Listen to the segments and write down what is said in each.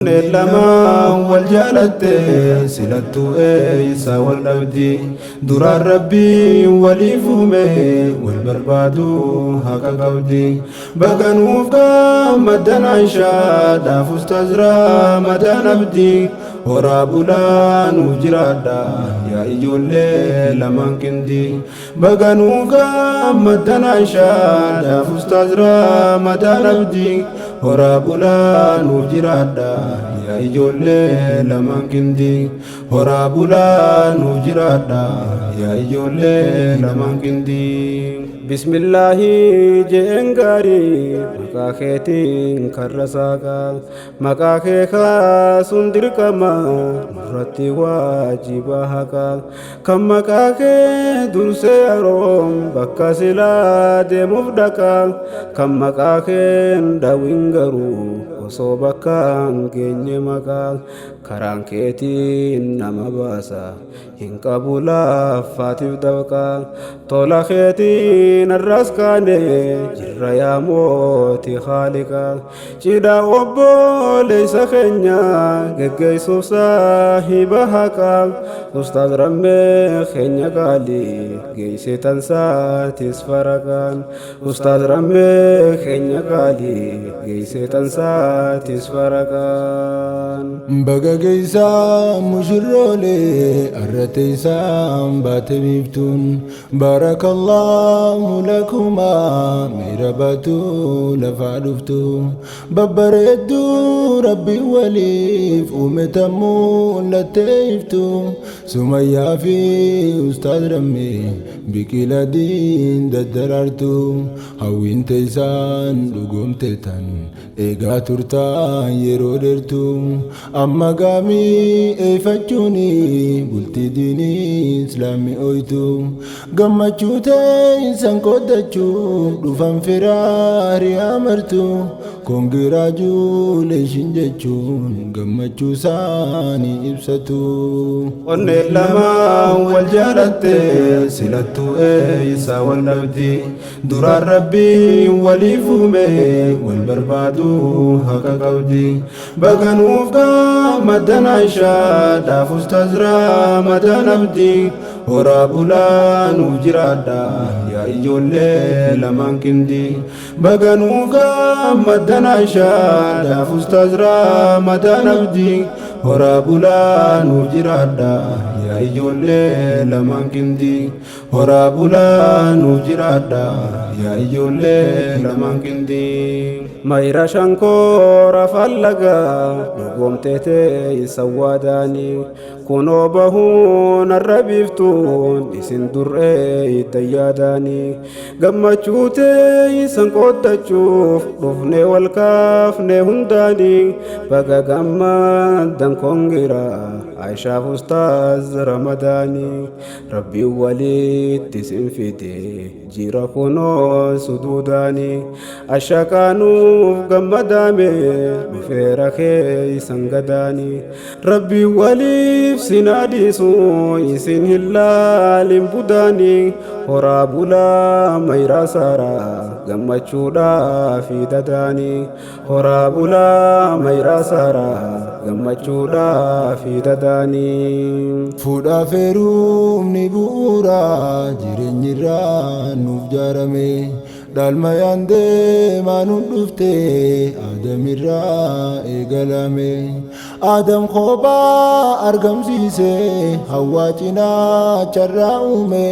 Onneen lamaan wal jaalatte silattuu eeysa wal dhabdi? Duraan Rabbiin waliif uume, wal barbaaduu haqa qabdi. Baga nuuf gammaddan Aishaa dhaaf Ustaaz Ramadaan Abdii. Horaa bulaa nuuf jiraadha yaa ijoollee lamaan qindii. Baga nuuf gammaddan Aishaa dhaaf Ustaaz Ramadaan Abdii. Horaa bulaa nuuf jiraadha yaa ijoollee lamaan qindii. Horaa bulaa nuuf jiraadha yaa ijoollee lamaan qindii. Bismillaahi je'een gaarii maqaa keetiin karra saaqaa. Maqaa kee kaasuun dirqama nurratti waajiba haqaa. Kan maqaa kee dursee yeroon bakka silaa deemuuf dhaqa. Kan maqaa keen dhawin garuu osoo bakka hin geenye maqaa. Karaan keetiin nama baasa hin qabu laaffaatiif dafqa. Tola keetiin har'as kaane jirra yaa mootii haaliqa. Cidha obboleessa keenya geggeessuuf saahiba haqaa, Ustaaz Rammee keenya qaalii geesse tansaatis faraqaan. Ustaaz Rammee keenya qaalii geesse tansaatis faraqaan. Baga geessaa mushurroolee arra teessaan baate biiftuun. Barakallahu lakumaa miira baatu lafaa dhuftu babbareedduu Rabbi waliif uume tammuu lattee iftu, Sumayyaa fi Ustaaz Rammee biqila diin daddaraartu. Hawwiin teessaan dhugoomte tan eegaa turtaan yeroo dheertu, amma gaamii eeyfachuuni bultii diinii islaamii ooytu. Gammachuu teessan qooddachuuf dhufan firaa hiriyaa martu, congratulation jechuun gammachuu isaanii ibsatu. Onneen lamaan wal jaalatte silattuu eeysa wal dhabdi? Duraan Rabbiin waliif uume, wal barbaaduu haqa qabdi. Baga nuuf gammaddan Aishaa dhaaf Ustaaz Ramadaan Abdii. Horaa bulaa nuuf jiraadha yaa ijoollee lamaan qindii. Baga nuuf gammaddan Aishaa dhaaf Ustaaz Ramadaan Abdii. Horaa bulaa nuuf jiraadha yaa ijoollee lamaan qindii. Horaa bulaa nuuf jiraadha yaa ijoollee lamaan qindii. Mayra shankoora fallagaa dhugoomteetee isa waadaanii, kunoo bahuun har'a biiftuun isin dur'ee idda yaadaanii. Gammachuu teessan qooddachuuf dhufne wal kaafne hundaanii. Baga gammaddan, congra Aishaaf Ustaaz Ramadaanii. Rabbiin walitti isin fide jira kunoo suduudaanii. Ashaqaanuuf gammadaame dhufeera keeysan gadaanii. Rabbiin waliif sin adiisu isin hin laalin budaanii. Horaa bulaa mayraa saaraa gammachuudhaa fi dadaanii. Horaa bulaa mayraa saaraa gammachuudhaa fi dadaanii. Fuudhaaf heerumni bu'uura jireenyirraa nuuf jaarame. Dhaalmayaan deemaa nu dhufte Aadamirraa eegalame. Aadam kophaa argamsiise, Hawwaa cinaa carraa uume.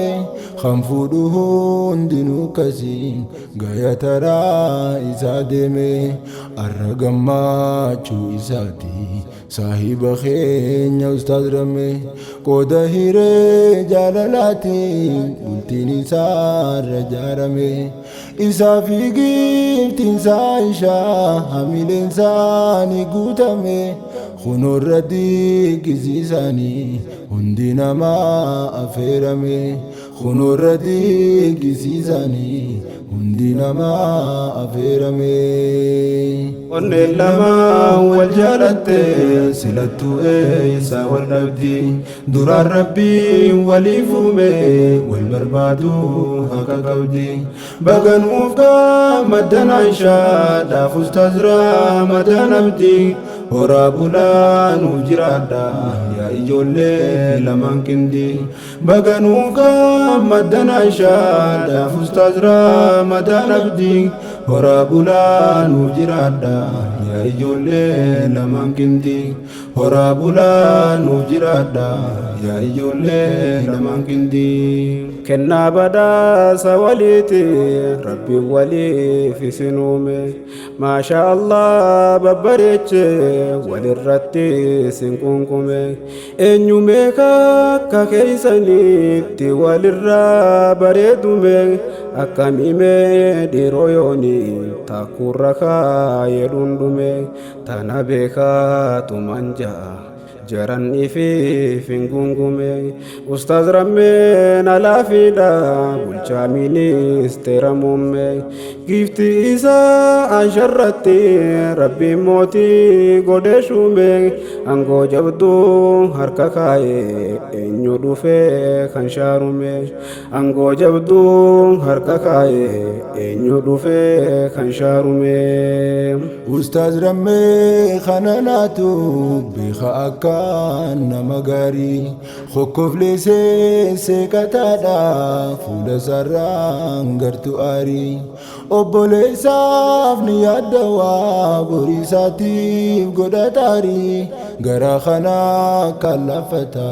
Kan fuudhu hundinuu akkasiin gaya taraa isaa deeme. Arra gammachuu isaati saahiba keenya Ustaaz Rammee. Qooda hiree jaalalaatiin bultiin isaarra jaarame. Isaa fi giiftiin Aishaa hamileen isaanii guutame. Kunoorra diggisiisanii hundi namaa affeerame. Kunoorra diggisiisanii hundi namaa affeerame. Onneen lamaan wal jaalatte silattuu eeysa wal dhabdi? Duraan Rabbiin waliif uume, wal barbaaduu haqa qabdi. Baga nuuf gammaddan Aishaa dhaaf Ustaaz Ramadaan Abdii. Horaa bulaa nuuf jiraadha yaa ijoollee lamaan qindii. Baga nuuf gammaddan Aishaadhaaf Ustaaz Ramadaan Abdii. Horaa bulaa nuuf jiraadha yaa ijoollee lamaan qindii. Horaa bulaa nuuf jiraadha yaa ijoollee lamaan qindii. Kennaa badhaasa waliiti Rabbiin waliif isin uume. Maasha Allah babbareeche walirratti isin qunqume. Eenyu meeqa akka keeysanitti walirraa bareedume. Akkamime dhiiroo yooni takkuurra kaayee dhundhume. Tana beekaatuman ja'a jaran ifiif hin gungume. Ustaaz Rammeen alaafiidha bulchaa ministeera muummee. Giifti isaa Aisharratti Rabbiin mootii godhee shuume. Aangoo jabduu harka kaayee eenyu dhufee kan shaarume. Aangoo jabduu harka kaayee eenyu dhufee kan shaarume. Ustaaz Rammee kana naatu beeka akkaan nama gaarii, kokkofleessee seeqataadha, fuula isaarraan gartu aarii. Obboleessaaf ni yaaddawaa, borii isaatiif godhataarii, gara kana kan laffata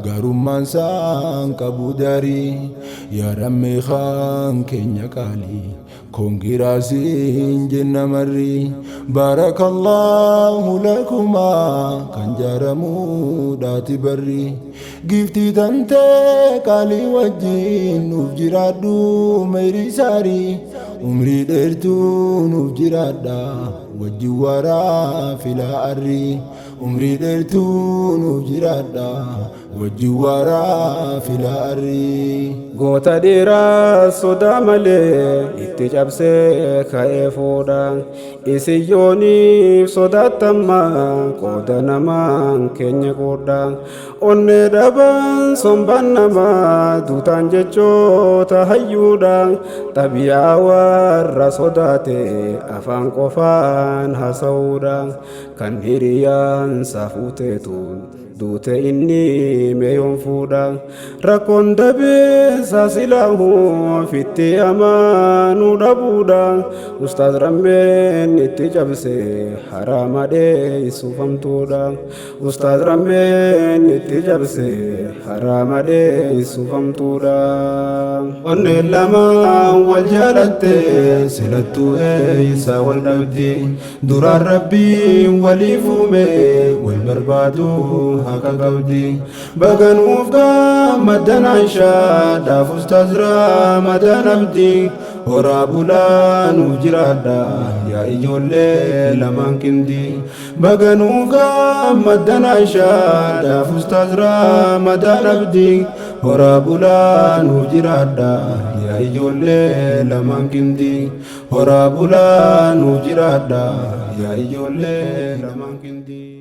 gaarummaan isaan qabu daarii. Yaa Rammee kan keenya qaalii, koongiraasiin jenna marri. Baarakallaahu lakumaa kan jaaramuudhaati barri. Giiftii tantee qaalii wajjin nuuf jiraadhu meeyrii saarii. Umrii dheertuu nuuf jiraadha wajjin waaraa filaa arrii. Umrii dheertuu nuuf jiraadha wajjin waaraa filaa arrii. Goota dhiiraa sodaa malee itti cabsee ka'ee fuudha. Isin yooniif sodaattamma qooda namaan keenya qoodha. Onnee dhaban sombaan namaa duutaan jechoota hayyuudha. Xabiyaa warra sodaate afaan qofaan haasa'uudha. Kan hiriyaan saafuuteetu duute inni meeyoon fuudha. Rakkoon dabeessa silaahu ofitti amanuu dhabuudha. Ustaaz Rammeen itti cabse haraama dheessufamtuudha. Ustaaz Rammeen itti cabse haraama dheessufamtuudha. Onneen lamaan wal jaalatte silattuu eeysa wal dhabdi. Duraan Rabbiin waliif uume wal barbaadu haqa qabdi. Baga nuuf gammaddan Aishaadhaaf Ustaaz Ramadaan Abdii. Horaa bulaa nuuf jiraadha yaa ijoollee lamaan qindii. Baga nuuf gammaddan Aishaadhaaf Ustaaz Ramadaan Abdii. Horaa bulaa nuuf jiraadha yaa ijoollee lamaan qindii. Horaa bulaa nuuf jiraadha yaa ijoollee lamaan qindii.